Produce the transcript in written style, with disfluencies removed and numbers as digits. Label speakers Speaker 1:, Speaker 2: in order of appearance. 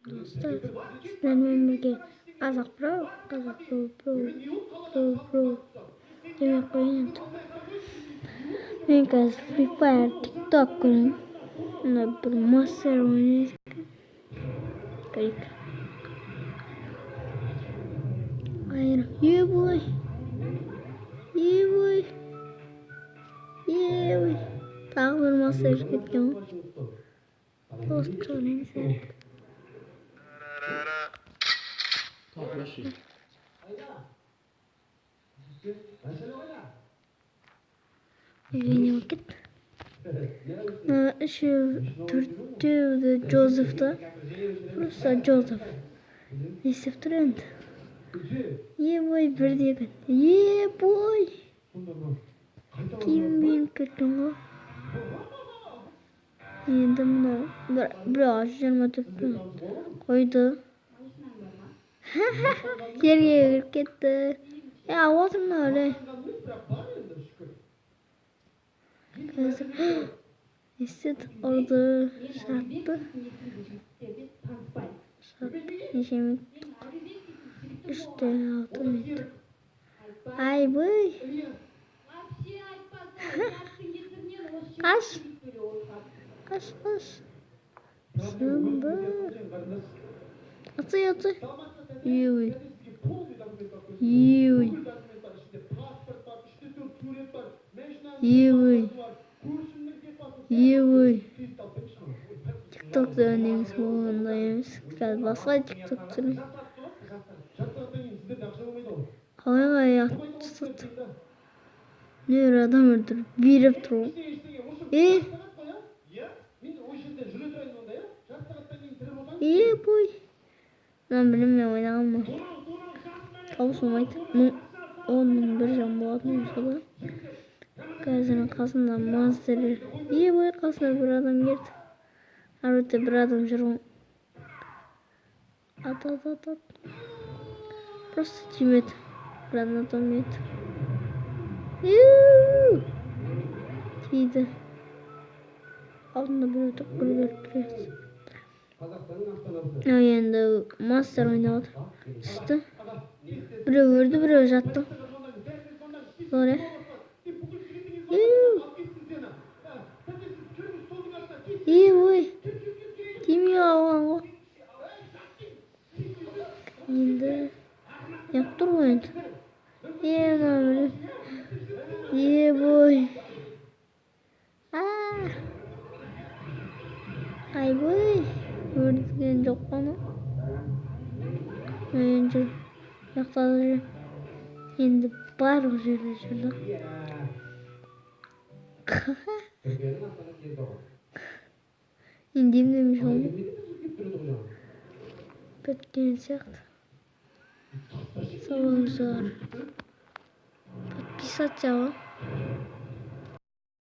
Speaker 1: Достар, сіздермен бірге Қазақ Бро, Қазақ Бро, Бро, Бро, Бро демей ақ қояйын енді. Мен қазір Free Fire, TikTok көремін. Мына бір мастер ойнайды екен. Көрейік. Айыр. Ебой. Ебой. Ебой. Тағы бір мастер кеткен ғой. Досым шығарайын сәл. Үйіне болып кетті. Мына үшеу, төртеуі де Джозеф та. Просто Джозеф. Не істеп тұр енді? Ебой, бірде екен. Ебой. Киім киініп кеткен ғой. Енді мынау біреу 24 қойды. Жерге кіріп кетті. Отыр мынау, ей. Қазір не істеді? Ұрды, шапты. Шапты. Неше минут? Үште алты минут. Айбай. Қаш. Қаш, қаш. Сынды. Атсай, атсай. Ой. Ой. Ой. Ой. TikTok'та негізі ондай емес. Қазір басқа TikTok түсіремін. Қалай аяқ түсті? Не бір адам өлтіріп билеп тұр ғой. Е? Е, бой. Мынаны білемін, мен ойнағанмын. Таусылмайды. Мың, он мың бір жан болатын болса да. Қазір қасында монстр. Е, бой, қасына бір адам келді. Ары өте бір адам жүр ғой. Ат, ат, ат, ат. Просто тимеді. Гранатомет. Ю! Тиді. Алдында біреу тұр, гүл беріп тұр. Енді мастер ойнап отыр. Түсті. Біреу өлді, біреу жатты. Зор, иә? Ой. Тимей қалған ғой. Енді неғып тұр ғой енді? Е, мынау біреу. Ебой. Айбой. Өлген жоқ қой анау. Мен жүр. Жақта да жүр. Енді барлық жерде жүр да. Енді емдемей ғой. Біткен сияқты. Сау болыңыздар. Подписаться ғой.